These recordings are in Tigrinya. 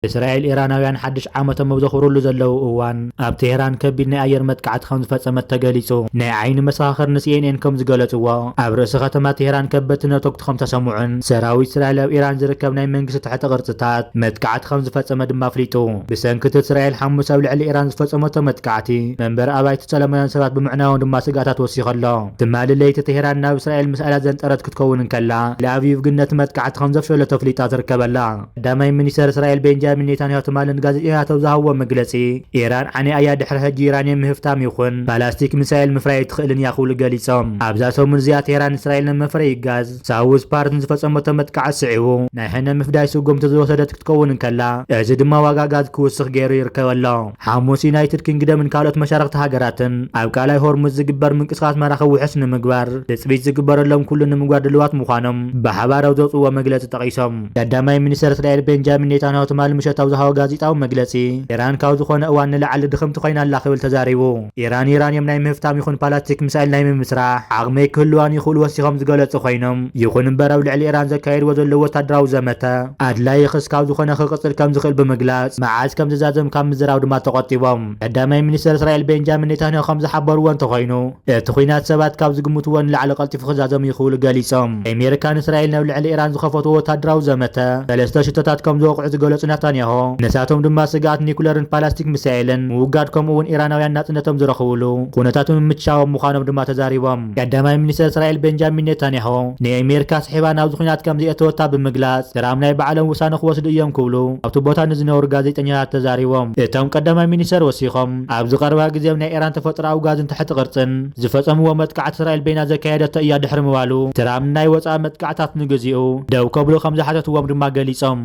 እስራኤል ኢራናውያን ሓድሽ ዓመቶም ኣብ ዘኽብሩሉ ዘለዉ እዋን፣ ኣብ ቴህራን ከቢድ ናይ ኣየር መጥቃዕቲ ከም ዝፈጸመት ተገሊጹ። ናይ ዓይኒ መሰኻኽር ንሲኤንኤን ከም ዝገለጽዎ፣ ኣብ ርእሲ ከተማ ቴህራን ከበድቲ ነተጉቲ ከም ተሰምዑን፣ ሰራዊት እስራኤል ኣብ ኢራን ዝርከብ ናይ መንግስቲ ትሕቲ ቅርጽታት መጥቃዕቲ ከም ዝፈጸመ ድማ ኣፍሊጡ። ብሰንኪ እቲ እስራኤል ሓሙስ ኣብ ልዕሊ ኢራን ዝፈጸመቶ መጥቃዕቲ፣ መንበሪ ኣባይቲ ጸለማውያን ሰባት ብምዕናዎም ድማ ስግኣታት ወሲኹ ኣሎ። ትማሊ ለይቲ ቴህራን ናብ እስራኤል ሚሳይላት ዘንጠረት ክትከውን እንከላ፣ ቴልኣቪቭ ግን ነቲ መጥቃዕቲ ከም ዘፍሸለቶ ኣፍሊጣ ትርከበላ። ቀዳማይ ሚኒስተር እስራኤል ቤንጃሚን ኔታንያሁ ትማሊ ንጋዜጠኛታት ኣብ ዝሃብዎ መግለጺ፣ ኢራን ዓንያ እያ፣ ድሕሪ ሕጂ ዩራንየም ምህፍታም ይኹን ባላስቲክ ሚሳይል ምፍራይ ኣይትኽእልን እያ ክብሉ ገሊጾም። ኣብዛ ሰሙን እዚኣ ቴህራን እስራኤል ንመፍረዪ ጋዝ ሳውዝ ፓርት ንዝፈጸመቶ መጥቃዕቲ ስዒቡ፣ ናይ ሕነ ምፍዳይ ስጉምቲ ዝወሰደት ክትከውን እንከላ፣ እዚ ድማ ዋጋ ጋዝ ክውስኽ ገይሩ ይርከብ ኣሎ። ሓሙስ ዩናይትድ ኪንግደምን ካልኦት መሻርኽቲ ሃገራትን ኣብ ቃላይ ሆርሙዝ ዝግበር ምንቅስቓስ መራኽብ ውሑስ ንምግባር፣ ትጽቢት ዝግበረሎም ኩሉ ንምግባር ድልዋት ምዃኖም ብሓባር ኣብ ዘውጽእዎ መግለጺ ጠቒሶም። ቀዳማይ ሚኒስተር እስራኤል ቤንጃሚን ኔታንያሁ ትማሊ ምሸት ኣብ ዝሃቦ ጋዜጣዊ መግለጺ፣ ኢራን ካብ ዝኾነ እዋን ንላዕሊ ድኽምቲ ኮይና ኣላ ክብል ተዛሪቡ። ኢራን ዩራንየም ናይ ምህፍታም ይኹን ፓላስቲክ ሚሳይል ናይ ምምስራሕ ዓቕሚ ክህልዋን ይኽእሉ ወሲኾም ዝገለጹ ኮይኖም፣ ይኹን እምበር ኣብ ልዕሊ ኢራን ዘካየድዎ ዘለዉ ወታደራዊ ዘመተ ኣድላዪ ክስ ካብ ዝኾነ ክቕጽል ከም ዝኽእል ብምግላጽ፣ መዓዝ ከም ዝዛዘም ካብ ምዝራብ ድማ ተቖጢቦም። ቀዳማይ ሚኒስተር እስራኤል ቤንጃሚን ኔታንያሁ ከም ዝሓበርዎ እንተኾይኑ፣ እቲ ኲናት ሰባት ካብ ዝግምትዎ ንላዕሊ ቀልጢፉ ክዛዘም እዩ ክብሉ ገሊጾም። ኣሜሪካን እስራኤልን ኣብ ልዕሊ ኢራን ዝኸፈትዎ ወታደራዊ ዘመተ ሰለስተ ሽቶታት ከም ዝወቕዑ ዝገለጹ ናታንያሁ፣ ንሳቶም ድማ ስግኣት ኒኩለርን ፓላስቲክ ሚሳኤልን ምውጋድ፣ ከምኡ እውን ኢራናውያን ናጽነቶም ዝረኽብሉ ኩነታት ምምችቻዎም ምዃኖም ድማ ተዛሪቦም። ቀዳማይ ሚኒስተር እስራኤል ቤንጃሚን ኔታንያሁ፣ ንኣሜሪካ ስሒባ ናብዚ ኲናት ከም ዘየእተወታ ብምግላጽ፣ ትራምፕ ናይ ባዕሎም ውሳነ ክወስዱ እዮም ክብሉ ኣብቲ ቦታ ንዝነበሩ ጋዜጠኛታት ተዛሪቦም። እቶም ቀዳማይ ሚኒስተር ወሲኾም፣ ኣብዚ ቀረባ ግዜ ኣብ ናይ ኢራን ተፈጥሮኣዊ ጋዝን ትሕቲ ቅርጽን ዝፈጸምዎ መጥቃዕቲ እስራኤል በይና ዘካየደቶ እያ ድሕሪ ምባሉ፣ ትራምፕ ናይ ወጻኢ መጥቃዕታት ንግዚኡ ደው ከብሉ ከም ዝሓተትዎም ድማ ገሊጾም።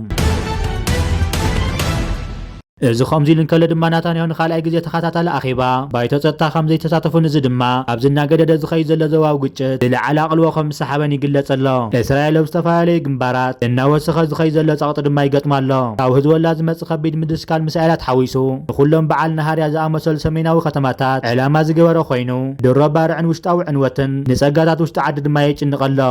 እዚ ከምዚ ኢሉ እንከሎ ድማ፣ ናታንያሁ ንኻልኣይ ግዜ ተኸታታሊ ኣኼባ ባይቶ ጸጥታ ከም ዘይተሳተፉን፣ እዚ ድማ ኣብዚ እናገደደ ዝኸይድ ዘሎ ዞባዊ ግጭት ዝለዓለ ኣቓልቦ ከም ዝሰሓበን ይግለጽ ኣሎ። እስራኤል ኣብ ዝተፈላለዩ ግንባራት እናወሰኸ ዝኸይድ ዘሎ ጸቕጢ ድማ ይገጥማ ኣሎ። ካብ ህዝቦላ ዝመጽእ ከቢድ ምድስካል ሚሳኤላት ሓዊሱ፣ ንኹሎም በዓል ናሃርያ ዝኣመሰሉ ሰሜናዊ ከተማታት ዕላማ ዝገበረ ኮይኑ፣ ድሮ ባርዕን ውሽጣዊ ዕንወትን ንጸጋታት ውሽጢ ዓዲ ድማ የጭንቕ ኣሎ።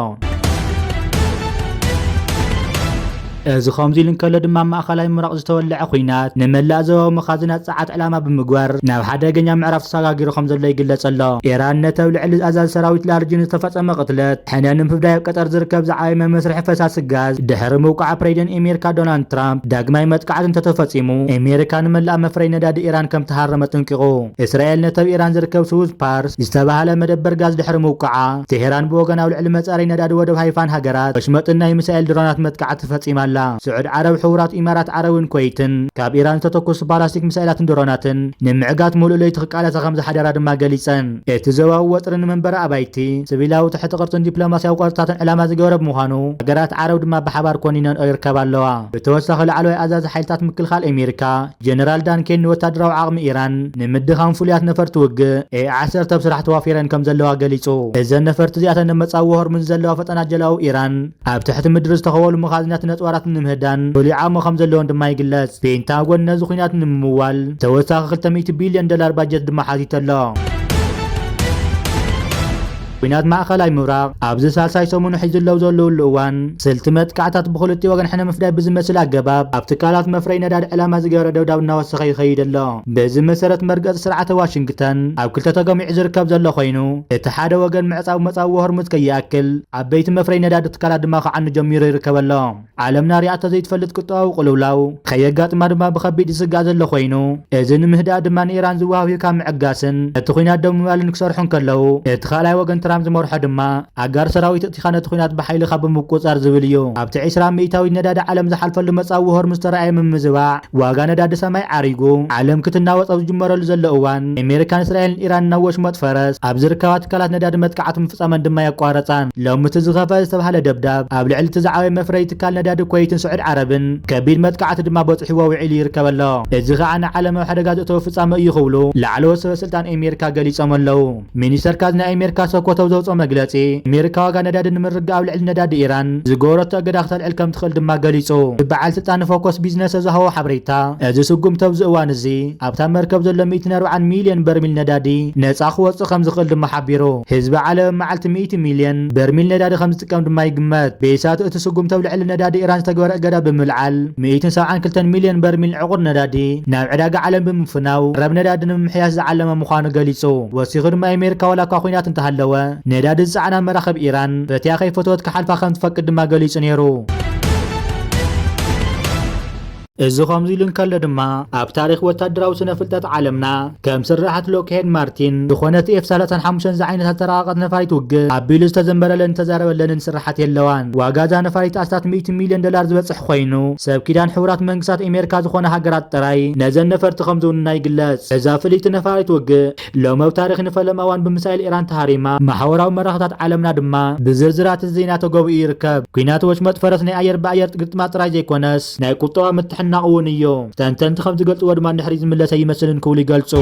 እዚ ከምዚ ኢሉ እንከሎ ድማ፣ ኣብ ማእኸላይ ምብራቕ ዝተወልዐ ኲናት ንመላእ ዞባዊ መኻዝናት ጸዓት ዕላማ ብምግባር ናብ ሓደገኛ ምዕራፍ ተሰጋጊሩ ከም ዘሎ ይግለጽ ኣሎ። ኢራን ነቲ ኣብ ልዕሊ ኣዛዚ ሰራዊት ላርጅን ዝተፈጸመ ቅትለት ሕነ ንምፍዳይ ኣብ ቀጠር ዝርከብ ዝዓበየ መመስርሒ ፈሳሲ ጋዝ ድሕሪ ምውቃዓ፣ ፕሬዚደንት ኣሜሪካ ዶናልድ ትራምፕ ዳግማይ መጥቃዕቲ እንተተፈጺሙ ኣሜሪካ ንመላእ መፍረይ ነዳዲ ኢራን ከም ትሃርም ኣጠንቂቑ። እስራኤል ነቲ ኣብ ኢራን ዝርከብ ስዊዝ ፓርስ ዝተባህለ መደበር ጋዝ ድሕሪ ምውቃዓ፣ ቴሄራን ብወገን ኣብ ልዕሊ መጻረይ ነዳዲ ወደብ ሃይፋን ሃገራት ወሽመጥን ናይ ሚሳኤል ድሮናት መጥቃዕቲ ፈጺማ ኣላ። ስዑድ ዓረብ፣ ሕቡራት ኢማራት ዓረብን ኩዌትን ካብ ኢራን ዝተተኮሱ ባላስቲክ ሚሳኤላትን ድሮናትን ንምዕጋት ሙሉእ ለይቲ ክቃለሳ ከም ዝሓደራ ድማ ገሊጸን። እቲ ዞባዊ ወጥሪ ንመንበሪ ኣባይቲ፣ ሲቪላዊ ትሕቲ ቅርጽን ዲፕሎማስያዊ ቅርጽታትን ዕላማ ዝገበረ ብምዃኑ፣ ሃገራት ዓረብ ድማ ብሓባር ኮኒነንኦ ይርከባ ኣለዋ። ብተወሳኺ፣ ላዕለዋይ ኣዛዚ ሓይልታት ምክልኻል ኣሜሪካ ጀነራል ዳን ኬን ንወታደራዊ ዓቕሚ ኢራን ንምድኻም ፍሉያት ነፈርቲ ውግእ ኤ ዓሰርተ ኣብ ስራሕ ተዋፊረን ከም ዘለዋ ገሊጹ። እዘን ነፈርቲ እዚኣተን ኣብ መጻብቦ ሆርሙዝ ዘለዋ ፈጠናት ጀላቡ ኢራን ኣብ ትሕቲ ምድሪ ዝተኸወሉ መኻዝናትን ነጽዋራትን ንምህዳን ፍሉይ ዓቕሚ ከም ዘለወን ድማ ይግለጽ። ፔንታጎን ነዚ ኲናት ንምምዋል ተወሳኺ ክልተ ሚእቲ ቢልዮን ዶላር ባጀት ድማ ሓቲቱ ኣሎ። ኲናት ማእኸላይ ምብራቕ ኣብዚ ሳልሳይ ሰሙኑ ሒዙ ኣለዉ ዘለውሉ እዋን፣ ስልቲ መጥቃዕታት ብኽልቲኡ ወገን ሕነ ምፍዳይ ብዝመስል ኣገባብ ኣብ ትካላት መፍረይ ነዳዲ ዕላማ ዝገበረ ደብዳብ እናወሰኸ ይኸይድ ኣሎ። በዚ መሰረት፣ መርገጺ ስርዓተ ዋሽንግተን ኣብ ክልተ ተገሚዑ ዝርከብ ዘሎ ኮይኑ፣ እቲ ሓደ ወገን ምዕጻው መጻብቦ ሆርሙዝ ከይኣክል፣ ዓበይቲ መፍረይ ነዳዲ ትካላት ድማ ክዓኑ ጀሚሩ ይርከብ ኣሎ። ዓለምና ሪኣቶ ዘይትፈልጥ ቁጠባዊ ቅልውላው ከየጋጥማ ድማ ብኸቢድ ዝስጋእ ዘሎ ኮይኑ፣ እዚ ንምህዳእ ድማ ንኢራን ዝወሃብ ሂብካ ምዕጋስን ነቲ ኲናት ደው ምባልን ክሰርሑ እንከለዉ፣ እቲ ካልኣይ ወገን ትራምፕ ዝመርሖ ድማ ኣጋር ሰራዊት ኣእቲኻ ነቲ ኲናት ብሓይልኻ ብምቁጽጻር ዝብል እዩ። ኣብቲ ዕስራ ሚእታዊት ነዳዲ ዓለም ዝሓልፈሉ መጻብቦ ሆርሙዝ ዝተረኣየ ምምዝባዕ ዋጋ ነዳዲ ሰማይ ዓሪጉ፣ ዓለም ክትናወጽ ኣብ ዝጅመረሉ ዘሎ እዋን፣ ኣሜሪካን እስራኤልን ኢራን ናብ ወሽመጥ ፈረስ ኣብ ዝርከባ ትካላት ነዳዲ መጥቃዕቲ ምፍጻመን ድማ የቋረጻን። ሎሚ እቲ ዝኸፍአ ዝተባህለ ደብዳብ ኣብ ልዕሊ እቲ ዝዓበየ መፍረይ ትካል ነዳዲ ኩዌትን ስዑድ ዓረብን ከቢድ መጥቃዕቲ ድማ በጺሕዎ ውዒሉ ይርከብ ኣሎ። እዚ ኸኣ ንዓለም ኣብ ሓደጋ ዘእተወ ፍጻመ እዩ ክብሉ ላዕለዎት ሰበ ስልጣን ኣሜሪካ ገሊጾም ኣለዉ። ሚኒስተር ካዝና ኣሜሪካ ስኮት ኣብ ዘውፅኦ መግለፂ፣ ኣሜሪካ ዋጋ ነዳዲ ንምርግጋእ ኣብ ልዕሊ ነዳዲ ኢራን ዝገበረቶ እገዳ ክተልዕል ከም ትኽእል ድማ ገሊፁ። ብበዓል ስልጣን ፎኮስ ቢዝነስ ዝሃቦ ሓበሬታ፣ እዚ ስጉምቲ ኣብዚ እዋን እዚ ኣብታ መርከብ ዘሎ ሚእትን ኣርባዓን ሚልዮን በርሚል ነዳዲ ነፃ ክወፅእ ከም ዝኽእል ድማ ሓቢሩ። ህዝቢ ዓለም ኣብ መዓልቲ ሚእቲ ሚልዮን በርሚል ነዳዲ ከም ዝጥቀም ድማ ይግመት። ቤሳቱ እቲ ስጉምቲ ኣብ ልዕሊ ነዳዲ ኢራን ዝተገበረ እገዳ ብምልዓል፣ ሚእትን ሰብዓን ክልተን ሚልዮን በርሚል ዕቑር ነዳዲ ናብ ዕዳጋ ዓለም ብምፍናው፣ ረብ ነዳዲ ንምምሕያሽ ዝዓለመ ምዃኑ ገሊጹ። ወሲኹ ድማ ኣሜሪካ ዋላ እኳ ኲናት እንተሃለወ፣ ነዳዲ ዝጸዓና መራኽብ ኢራን ፈትያ ከይፈተወት ክሓልፋ ከም ትፈቅድ ድማ ገሊጹ ነይሩ። እዚ ከምዚ ኢሉ እንከሎ ድማ፣ ኣብ ታሪኽ ወታደራዊ ስነ ፍልጠት ዓለምና፣ ከም ስርሓት ሎክሄድ ማርቲን ዝኾነት ኤፍ ሰላሳን ሓሙሽተን ዝዓይነታ ተራቐቐት ነፋሪት ውግእ ኣቢሉ ዝተዘንበረለንን ዝተዛረበለንን ስርሓት የለዋን። ዋጋ እዛ ነፋሪት ኣስታት ሚእቲ ሚልዮን ዶላር ዝበጽሕ ኮይኑ፣ ሰብ ኪዳን ሕቡራት መንግስታት ኣሜሪካ ዝኾነ ሃገራት ጥራይ ነዘን ነፈርቲ ከም ዝውንና ይግለጽ። እዛ ፍልይቲ ነፋሪት ውግእ፣ ሎም ኣብ ታሪኽ ንፈለማ እዋን ብምሳይል ኢራን ተሃሪማ፣ ማሕበራዊ መራኽብታት ዓለምና ድማ ብዝርዝራት እዚ ዜና ተገቢኡ ይርከብ። ኲናት ወሽመጥ ፈረስ ናይ ኣየር ብኣየር ግጥማት ጥራይ ዘይኮነስ፣ ናይ ቁጠባ ምትሕንናቕ እውን እዩ። ተንተንቲ ከም ዝገልጽዎ ድማ፣ ንድሕሪት ዝምለሰ ይመስልን ክብሉ ይገልጹ።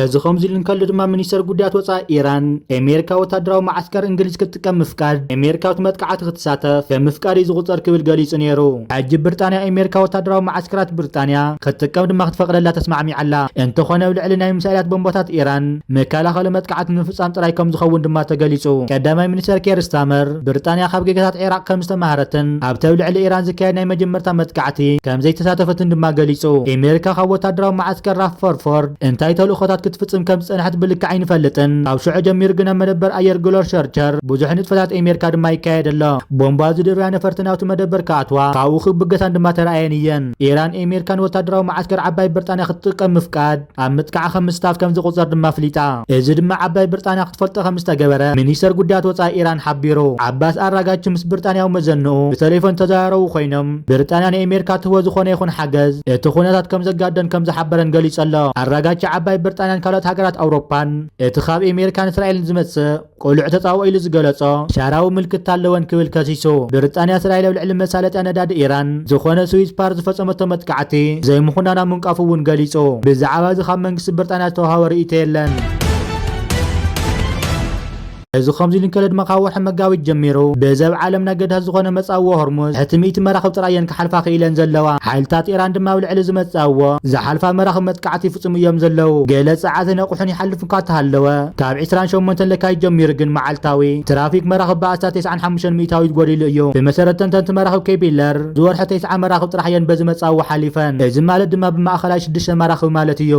እዚ ከምዚ ኢሉ እንከሎ ድማ፣ ሚኒስተር ጉዳያት ወጻኢ ኢራን፣ ኣሜሪካ ወታደራዊ መዓስከር እንግሊዝ ክትጥቀም ምፍቃድ፣ ኣሜሪካ ኣብቲ መጥቃዕቲ ክትሳተፍ ከም ምፍቃድ እዩ ዝቑጸር ክብል ገሊጹ ነይሩ። ሕጂ ብሪጣንያ ኣሜሪካ ወታደራዊ መዓስከራት ብሪጣንያ ክትጥቀም ድማ ክትፈቕደላ ተስማዕሚዓ ኣላ። እንተኾነ፣ ኣብ ልዕሊ ናይ ሚሳይላት ቦምባታት ኢራን መከላኸሊ መጥቃዕቲ ንምፍጻም ጥራይ ከም ዝኸውን ድማ ተገሊጹ። ቀዳማይ ሚኒስተር ኬር ስታመር፣ ብሪጣንያ ካብ ጌጋታት ዒራቕ ከም ዝተማህረትን ኣብቲ ኣብ ልዕሊ ኢራን ዝካየድ ናይ መጀመርታ መጥቃዕቲ ከም ዘይተሳተፈትን ድማ ገሊጹ። ኣሜሪካ ካብ ወታደራዊ መዓስከር ራፈርፎርድ እንታይ ተልእኾታት ክትፍጽም ከም ዝጸንሐት ብልክዕ ኣይንፈልጥን። ካብ ሽዑ ጀሚሩ ግን ኣብ መደበር ኣየር ግሎርሸርቸር ብዙሕ ንጥፈታት ኣሜሪካ ድማ ይካየድ ኣሎ። ቦምባ ዝድርብያ ነፈርቲ ናብቲ መደበር ክኣትዋ፣ ካብኡ ክብገሳን ድማ ተራእየን እየን። ኢራን ኣሜሪካ ንወታደራዊ መዓስከር ዓባይ ብሪጣንያ ክትጥቀም ምፍቃድ ኣብ ምጥቃዕ ከም ምስታፍ ከም ዝቑጸር ድማ ኣፍሊጣ። እዚ ድማ ዓባይ ብሪጣንያ ክትፈልጦ ከም ዝተገበረ ሚኒስተር ጉዳያት ወጻኢ ኢራን ሓቢሩ። ዓባስ ኣራጋቺ ምስ ብሪጣንያዊ መዘንኡ ብቴሌፎን ተዘራረቡ ኮይኖም፣ ብሪጣንያ ንኣሜሪካ ትህቦ ዝኾነ ይኹን ሓገዝ እቲ ኩነታት ከም ዘጋደን ከም ዝሓበረን ገሊጹ ኣሎ። ኣራጋቺ፣ ዓባይ ብሪጣንያን ካልኦት ሃገራት ኣውሮፓን እቲ ካብ ኣሜሪካን እስራኤልን ዝመጽእ ቅሉዕ ተጻብኦ ኢሉ ዝገለጾ ሻራዊ ምልክት ኣለወን ክብል ከሲሱ። ብሪጣንያ እስራኤል ኣብ ልዕሊ መሳለጥያ ነዳዲ ኢራን ዝኾነ ስዊዝ ፓር ዝፈጸመቶ መጥቃዕቲ ዘይምኹናና ምንቃፉ እውን ገሊጹ። ብዛዕባ እዚ ካብ መንግስቲ ብሪጣንያ ዝተዋህበ ርእይቶ የለን። እዚ ከምዚ ኢሉ እንከሎ ድማ፣ ካብ ወርሒ መጋቢት ጀሚሩ ብዘብ ዓለምና ገዳሲ ዝኾነ መጻብቦ ሆርሙዝ ትሕቲ ሚእቲ መራኽብ ጥራይ እየን ክሓልፋ ክኢለን ዘለዋ። ሓይልታት ኢራን ድማ ኣብ ልዕሊ እዚ መጻብቦ ዝሓልፋ መራኽብ መጥቃዕቲ ይፍጽሙ እዮም ዘለዉ። ገለ ጸዓትን ኣቑሑን ይሓልፍ እኳ እንተሃለወ፣ ካብ ዕስራን ሸሞንተን ለካቲት ጀሚሩ ግን መዓልታዊ ትራፊክ መራኽብ ብኣስታት ተስዓን ሓሙሽተን ሚእታዊት ጎዲሉ እዩ። ብመሰረት ተንተንቲ መራኽብ ኬፒለር፣ ዝወርሒ ተስዓ መራኽብ ጥራሕ እየን በዚ መጻብቦ ሓሊፈን። እዚ ማለት ድማ ብማእኸላይ ሽዱሽተ መራኽብ ማለት እዩ።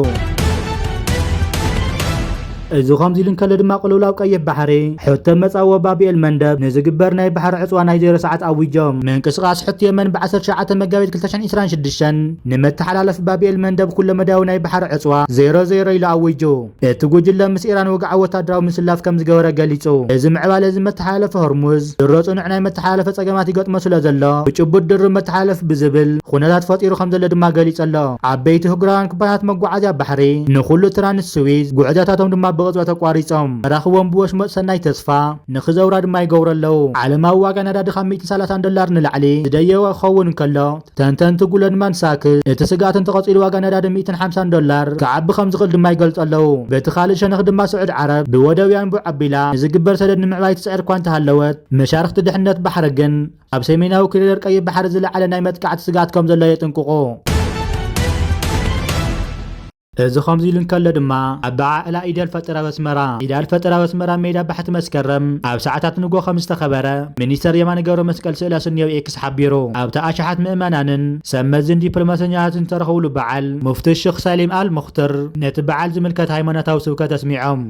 እዚ ከምዚ ኢሉ እንከሎ ድማ፣ ቅልውላው ቀይሕ ባሕሪ፣ ሕቶ መጻብቦ ባብ ኤል መንደብ ንዝግበር ናይ ባሕሪ ዕጽዋ ናይ ዜሮ ሰዓት ኣዊጆም። ምንቅስቓስ ሕቶ የመን ብ ዓሰርተ ትሽዓተ መጋቢት ክልተ ሽሕን ዕስራን ሽዱሽተን ንመተሓላለፊ ባብ ኤል መንደብ ኩለ መዳያዊ ናይ ባሕሪ ዕጽዋ ዜሮ ዜሮ ኢሉ ኣዊጁ። እቲ ጉጅለ ምስ ኢራን ወግዓዊ ወታደራዊ ምስላፍ ከም ዝገበረ ገሊጹ። እዚ ምዕባለ እዚ፣ መተሓላለፊ ሆርሙዝ ድሮ ጽኑዕ ናይ መተሓላለፊ ጸገማት ይገጥሞ ስለ ዘሎ፣ ብጭቡጥ ድርብ መተሓላለፊ ብዝብል ኩነታት ፈጢሩ ከም ዘሎ ድማ ገሊጹ ኣሎ። ዓበይቲ ህጉራውያን ኩባንያታት መጓዓዝያ ባሕሪ ንኹሉ ትራንስ ስዊዝ ጉዕዞታቶም ድማ ብቕጽበት ኣቋሪጾም። መራኽቦም ብወሽመጥ ሰናይ ተስፋ ንኽዘውራ ድማ ይገብሩ ኣለዉ። ዓለማዊ ዋጋ ነዳዲ ካብ ሚእትን ሰላሳን ዶላር ንላዕሊ ዝደየበ ክኸውን እንከሎ፣ ተንተንቲ ጎልድማን ሳክስ፣ እቲ ስግኣት እንተቐጺሉ ዋጋ ነዳዲ ሚእትን ሓምሳን ዶላር ክዓቢ ከም ዝኽእል ድማ ይገልጹ ኣለዉ። በቲ ካልእ ሸነኽ ድማ፣ ስዑድ ዓረብ ብወደብያን ቡዕ ኣቢላ ንዝግበር ሰደድ ንምዕባይ ትጽዕር እኳ እንተሃለወት፣ መሻርኽቲ ድሕነት ባሕሪ ግን ኣብ ሰሜናዊ ኮሪደር ቀይሕ ባሕሪ ዝለዓለ ናይ መጥቃዕቲ ስግኣት ከም ዘሎ የጥንቅቑ። እዚ ከምዚ ኢሉ እንከሎ ድማ፣ ኣበዓዕላ ኢድ ኣልፈጥር ኣብ ኣስመራ። ኢድ ኣልፈጥር ኣብ ኣስመራ ሜዳ ባሕቲ መስከረም ኣብ ሰዓታት ንግሆ ከም ዝተኸበረ ሚኒስተር የማነ ገብረመስቀል ስእለ ኣስንዮ ኤክስ ሓቢሩ። ኣብቲ ኣሽሓት ምእመናንን ሰብ መዝን ዲፕሎማሰኛታትን ዝተረኸብሉ በዓል፣ ሙፍቲ ሸኽ ሳሊም ኣል ሙኽትር ነቲ በዓል ዝምልከት ሃይማኖታዊ ስብከት ኣስሚዖም።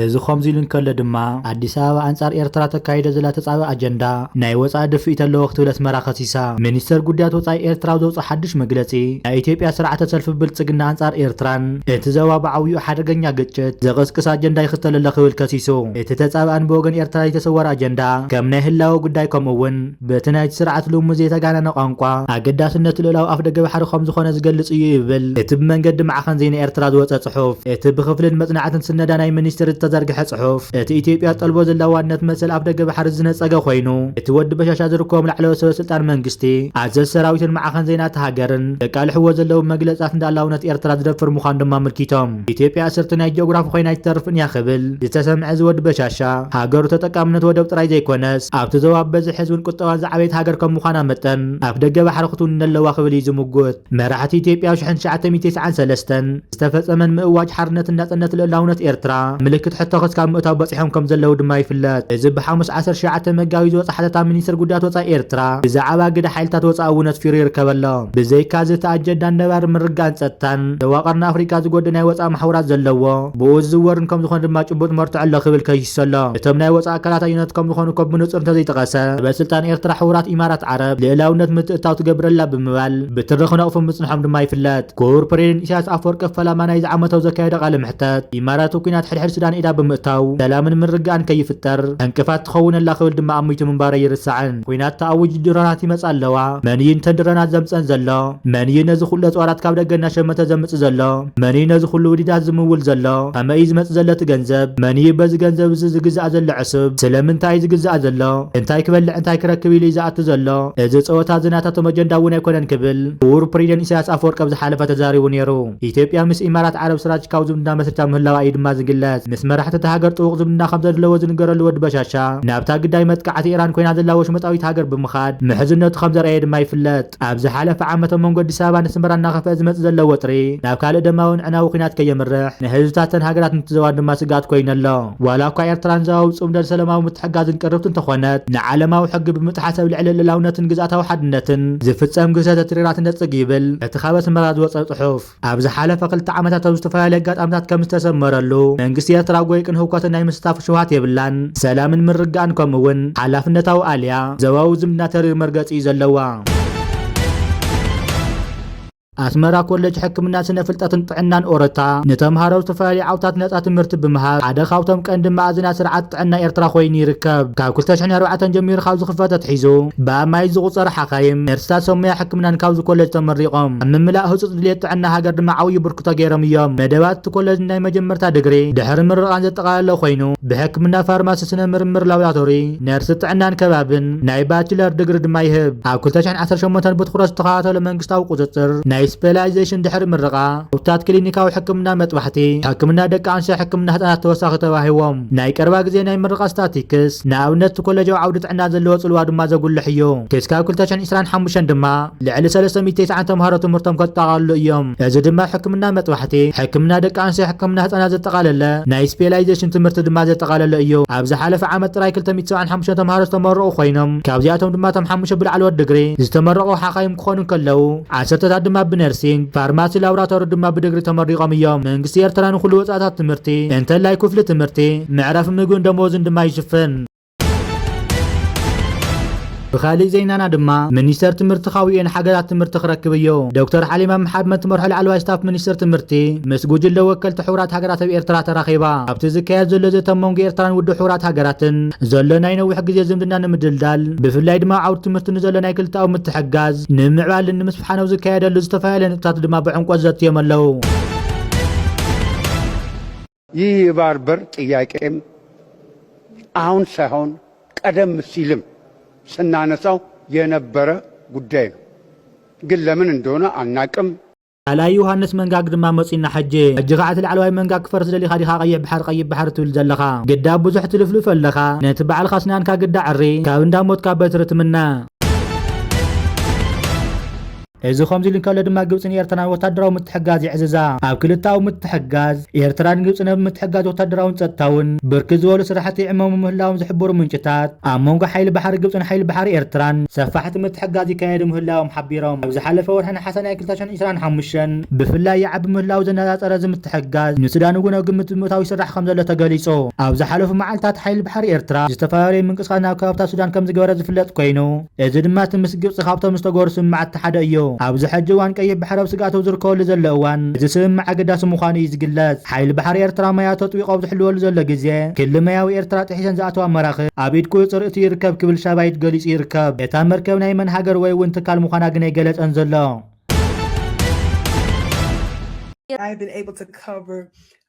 እዚ ከምዚ ኢሉ እንከሎ ድማ፣ ኣዲስ ኣበባ ኣንጻር ኤርትራ ተካይዶ ዘላ ተጻባኢ ኣጀንዳ ናይ ወጻኢ ድፍኢት ኣለዎ ክትብል ኣስመራ ከሲሳ። ሚኒስተር ጉዳያት ወጻኢ ኤርትራ ኣብ ዘውጽኦ ሓድሽ መግለጺ፣ ናይ ኢትዮጵያ ስርዓተ ሰልፊ ብልጽግና ኣንጻር ኤርትራን እቲ ዞባ ብዓብይኡ ሓደገኛ ግጭት ዘቐስቅስ ኣጀንዳ ይኽተል ኣሎ ክብል ከሲሱ። እቲ ተጻባእን ብወገን ኤርትራ ዘይተሰወረ ኣጀንዳ ከም ናይ ህላወ ጉዳይ፣ ከምኡ እውን በቲ ናይቲ ስርዓት ልሙድ ዘይተጋነነ ቋንቋ ኣገዳስነት ልኡላዊ ኣፍደገ ባሕሪ ከም ዝኾነ ዝገልጽ እዩ ይብል እቲ ብመንገዲ ማዕኸን ዜና ኤርትራ ዝወጸ ጽሑፍ። እቲ ብኽፍልን መጽናዕትን ዝስነዳ ናይ ሚኒስትሪ ዝተዘርግሐ ጽሑፍ፣ እቲ ኢትዮጵያ ጠልቦ ዘላ ዋንነት መሰል ኣፍ ደገ ባሕሪ ዝነጸገ ኮይኑ፣ እቲ ወዲ በሻሻ ዝርከቦም ላዕለዎት ሰበ ስልጣን መንግስቲ፣ ኣዘዝ ሰራዊትን ማዕኸን ዜና እታ ሃገርን ዘቃልሕዎ ዘለዉ መግለጻት ንሉዓላውነት ኤርትራ ዝደፍር ምዃኑ ድማ ኣመልኪቶም። ኢትዮጵያ ኣስርቲ ናይ ጂኦግራፊ ኮይና ኣይትተርፍን እያ ክብል ዝተሰምዐ እዚ ወዲ በሻሻ፣ ሃገሩ ተጠቃምነት ወደብ ጥራይ ዘይኮነስ፣ ኣብቲ ዞባ ብዝሒ ህዝብን ቁጠባን ዝዓበየት ሃገር ከም ምዃና መጠን፣ ኣፍ ደገ ባሕሪ ክትውንን ኣለዋ ክብል እዩ ዝምጉት። መራሕቲ ኢትዮጵያ ኣብ ሽሕን ትሽዓተ ሚእትን ተስዓን ሰለስተን ዝተፈጸመን ምእዋጅ ሓርነትን ናጽነት ልኡላውነት ኤርትራ ምልክት ሕቶ ክስካብ ምእታው በጺሖም ከም ዘለዉ ድማ ይፍለጥ። እዚ ብሓሙስ ዓሰርተ ትሽዓተ መጋቢት ዝወጸ ሓተታ ሚኒስትር ጉዳያት ወጻኢ ኤርትራ ብዛዕባ ግደ ሓይልታት ወጻኢ እውን ኣስፊሩ ይርከብ ኣሎ። ብዘይካ እዚ እቲ ኣጀንዳ ነባሪ ምርግጋእን ጸጥታን ዘዋቐርና ኣፍሪቃ ዝጎድእ ናይ ወጻኢ ማሕውራት ዘለዎ ብኡ ዝዝወርን ከም ዝኾነ ድማ ጭቡጥ መርትዖ ኣሎ ክብል ከይሱ ኣሎ። እቶም ናይ ወጻኢ ኣካላት ኣየኖት ከም ዝኾኑ እኮ ብንጹር እንተዘይጠቐሰ፣ ሰበ ስልጣን ኤርትራ ሕቡራት ኢማራት ዓረብ ልእላውነት ምትእትታው ትገብር ኣላ ብምባል ብትሪ ክነቕፉ ምጽንሖም ድማ ይፍለጥ። ክቡር ፕሬዚደንት ኢሳያስ ኣፈወርቂ ፈላማ ናይዚ ዓመታዊ ዘካየዶ ቃለ መሕተት፣ ኢማራት ኩናት ሕድሕድ ሱዳን ኢዳ ብምእታው ሰላምን ምርግጋእን ከይፍጠር ዕንቅፋት ትኸውን ኣላ ክብል ድማ ኣሚቱ ምንባሩ ኣይርሳዕን። ኩናት ተኣዊጁ ድሮናት ይመጻ ኣለዋ። መን እዩ እንተን ድሮናት ዘምጸን ዘሎ? መን እዩ ነዚ ኩሉ ኣጽዋራት ካብ ደገ እናሸመተ ዘምጽእ ዘሎ? መን እዩ ነዚ ኩሉ ውዲታት ዝምውል ዘሎ? ከመይ እዩ ዝመጽእ ዘሎ እቲ ገንዘብ? መን እዩ በዚ ገንዘብ እዚ ዝግዛእ ዘሎ ዕሱብ? ስለምንታይ እዩ ዝግዛእ ዘሎ? እንታይ ክበልዕ እንታይ ክረክብ ኢሉ እዩ ዝኣቱ ዘሎ? እዚ ጸወታ እዚ ናታቶም ኣጀንዳ እውን ኣይኮነን ክብል ክቡር ፕሬዚደንት ኢሳያስ ኣፈወርቂ ኣብ ዝሓለፈ ተዛሪቡ ነይሩ። ኢትዮጵያ ምስ ኢማራት ዓረብ ስትራቴጂካዊ ዝምድና መስሪታ ምህላዋ እዩ ድማ ዝግለጽ። ምስ መራሕቲ እታ ሃገር ጥቡቕ ዝምድና ከም ዘለዎ ዝንገረሉ ወዲ በሻሻ፣ ናብታ ግዳይ መጥቃዕቲ ኢራን ኮይና ዘላ ወሽመጣዊት ሃገር ብምኻድ ምሕዝነቱ ከም ዘርኣየ ድማ ይፍለጥ። ኣብ ዝሓለፈ ዓመት ኣብ መንጎ ኣዲስ ኣበባን ኣስመራን እናኸፍአ ዝመጽእ ዘሎ ወጥሪ ናብ ካልእ ደማውን ዕናዊ ኲናት ከየምርሕ ንህዝብታተን ሃገራት ንትዘዋን ድማ ስግኣት ኮይኑ ኣሎ። ዋላ እኳ ኤርትራን ዞባዊ ጽምዶን ሰላማዊ ምትሕግጋዝን ቅርብቲ እንተኾነት፣ ንዓለማዊ ሕጊ ብምጥሓስ ኣብ ልዕሊ ልእላውነትን ግዝኣታዊ ሓድነትን ዝፍጸም ግህሰት ተሪራ ትነጽግ ይብል እቲ ካብ ኣስመራ ዝወጸ ጽሑፍ። ኣብ ዝሓለፈ ክልተ ዓመታት ኣብ ዝተፈላለዩ ኣጋጣሚታት ከም ዝተሰመረሉ፣ መንግስቲ ኤርትራ ጎይቅን ህውከትን ናይ ምስታፍ ሽውሃት የብላን። ሰላምን ምርግጋእን ከምኡ እውን ሓላፍነታዊ ኣልያ ዞባዊ ዝምድና ተሪር መርገጺ እዩ ዘለዋ። ኣስመራ ኮሌጅ ሕክምና ስነ ፍልጠትን ጥዕናን ኦረታ ንተምሃሮ ዝተፈላለዩ ዓውታት ነጻ ትምህርቲ ብምሃብ ሓደ ካብቶም ቀንዲ መኣዝናት ስርዓት ጥዕና ኤርትራ ኮይኑ ይርከብ። ካብ ክልተ ሽሕን ኣርባዕተን ጀሚሩ ካብ ዝኽፈት ኣትሒዙ ብኣማኢት ዝቑጸሩ ሓኻይም፣ ነርስታት፣ ሰብ ሞያ ሕክምናን ካብዚ ኮሌጅ ተመሪቖም። ኣብ ምምላእ ህጹጽ ድልየት ጥዕና ሃገር ድማ ዓብዪ ብርክቶ ገይሮም እዮም። መደባት እቲ ኮሌጅ ናይ መጀመርታ ድግሪ ድሕሪ ምርቓን ዘጠቓለለ ኮይኑ፣ ብሕክምና፣ ፋርማሲ፣ ስነ ምርምር ላቦራቶሪ፣ ነርሲ ጥዕናን ከባብን ናይ ባችለር ድግሪ ድማ ይህብ። ኣብ ክልተ ሽሕን ዓሰርተ ሸሞንተን ብትኹረት ዝተኸታተሎ መንግስታዊ ቁጽጽር ናይ ስፔላይዜሽን ድሕሪ ምርቓ፣ ዓውታት ክሊኒካዊ ሕክምና መጥባሕቲ፣ ሕክምና ደቂ ኣንስትዮ፣ ሕክምና ህጻናት ተወሳኺ ተዋሂቦም። ናይ ቀረባ ግዜ ናይ ምርቓ ስታቲክስ ንኣብነት እቲ ኮሌጃዊ ዓውዲ ጥዕና ዘለዎ ጽልዋ ድማ ዘጉልሕ እዩ። ክስካብ ክልተ ሽሕን ዕስራን ሓሙሽተን ድማ ልዕሊ ሰለስተ ሚእቲ ተስዓን ተምሃሮ ትምህርቶም ከጠቓልሉ እዮም። እዚ ድማ ሕክምና መጥባሕቲ፣ ሕክምና ደቂ ኣንስትዮ፣ ሕክምና ህጻናት ዘጠቓለለ ናይ ስፔላይዜሽን ትምህርቲ ድማ ዘጠቓለለ እዩ። ኣብ ዝሓለፈ ዓመት ጥራይ ክልተ ሚእቲ ሰብዓን ሓሙሽተን ተምሃሮ ዝተመረቑ ኮይኖም፣ ካብዚኣቶም ድማ እቶም ሓሙሽተ ብላዕለዎት ድግሪ ዝተመረቑ ሓኻይም ክኾኑ እንከለዉ፣ ዓሰርተታት ድማ ብነርሲንግ፣ ፋርማሲ፣ ላቦራቶሪ ድማ ብድግሪ ተመሪቖም እዮም። መንግስቲ ኤርትራ ንኹሉ ወጻእታት ትምህርቲ፣ እንተላይ ክፍሊ ትምህርቲ፣ መዕረፊ ምግብን ደመወዝን ድማ ይሽፍን። ብኻሊእ ዜናና ድማ፣ ሚኒስተር ትምህርቲ ካብ ዩ ኤን ሓገዛት ትምህርቲ ክረክብ እዩ። ዶክተር ሓሊማ መሓመድ ትመርሖ ላዕለዋይ ስታፍ ሚኒስትር ትምህርቲ ምስ ጉጅለ ወከልቲ ሕቡራት ሃገራት ኣብ ኤርትራ ተራኺባ። ኣብቲ ዝካየድ ዘሎ ዘተ መንጎ ኤርትራን ውድብ ሕቡራት ሃገራትን ዘሎ ናይ ነዊሕ ግዜ ዝምድና ንምድልዳል፣ ብፍላይ ድማ ኣብ ዓውዲ ትምህርቲ ንዘሎ ናይ ክልተኣዊ ምትሕግጋዝ ንምምዕባልን ንምስፍሓን ኣብ ዝካየደሉ ዝተፈላለዩ ነጥብታት ድማ ብዕምቆት ዘትዮም ኣለዉ። ይህ የባህር በር ጥያቄም አሁን ሳይሆን ቀደም ሲልም ስናነሳው የነበረ ጉዳይ ነው። ግን ለምን እንደሆነ አናቅም። ካልኣይ ዮሃንስ መንጋግ ድማ መጺና ሕጂ። ሕጂ ኸዓ እቲ ላዕለዋይ መንጋግ ክፈርስ ደሊኻ ዲኻ ቀይሕ ባሕሪ ቀይሕ ባሕሪ ትብል ዘለኻ? ግዳ ብዙሕ ትልፍልፍ ኣለኻ። ነቲ ባዕልኻ ስናንካ ግዳ ዕሪ፣ ካብ እንዳ ሞትካ በትሪ ትምነ። እዚ ከምዚ ኢሉ እንከሎ ድማ ግብጺ ንኤርትራ ወታደራዊ ምትሕጋዝ ይዕዝዛ። ኣብ ክልተኣዊ ምትሕጋዝ ኤርትራን ግብጽን ኣብ ምትሕጋዝ ወታደራውን ጸጥታውን ብርክት ዝበሉ ስራሕቲ ይዕመሙ ምህላዎም ዝሕብሩ ምንጭታት፣ ኣብ መንጎ ሓይሊ ባሕሪ ግብጽን ሓይሊ ባሕሪ ኤርትራን ሰፋሕቲ ምትሕጋዝ ይካየዱ ምህላዎም ሓቢሮም። ኣብ ዝሓለፈ ወርሒ ነሓሰ ናይ ክልተ ሽሕን ዕስራን ሓሙሽተን ብፍላይ ይዓቢ ምህላው ዘነጻጸረ እዚ ምትሕጋዝ ንሱዳን እውን ኣብ ግምት ብምእታው ይስራሕ ከም ዘሎ ተገሊጹ። ኣብ ዝሓለፉ መዓልታት ሓይሊ ባሕሪ ኤርትራ ዝተፈላለዩ ምንቅስቃስ ናብ ከባብታት ሱዳን ከም ዝገበረ ዝፍለጥ ኮይኑ፣ እዚ ድማ እቲ ምስ ግብጺ ካብቶም ዝተገበሩ ስምምዓት እቲ ሓደ እዩ። ኣብዚ ሕጂ እዋን ቀይሕ ባሕሪ ኣብ ስግኣት ኣብ ዝርከበሉ ዘሎ እዋን፣ እዚ ስምምዕ ኣገዳሲ ምዃኑ እዩ ዝግለጽ። ሓይሊ ባሕሪ ኤርትራ ማያት ኣጥቢቑ ኣብ ዝሕልወሉ ዘሎ ግዜ፣ ክሊ ማያዊ ኤርትራ ጥሒሰን ዝኣተዋ መራኽብ ኣብ ኢድ ቁጽጽር እትዩ ይርከብ ክብል ሻባይት ገሊጹ ይርከብ። እታ መርከብ ናይ መን ሃገር ወይ እውን ትካል ምዃና ግን ኣይገለጸን ዘሎ። I've been able to cover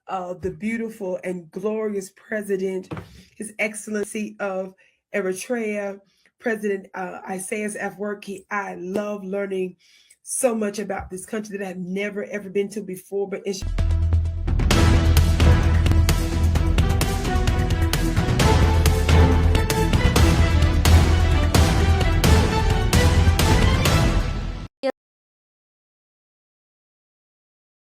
of the beautiful and glorious president, His Excellency of Eritrea, President uh, Isaias Afwerki. I love learning so much about this country that I've never ever been to before, but it's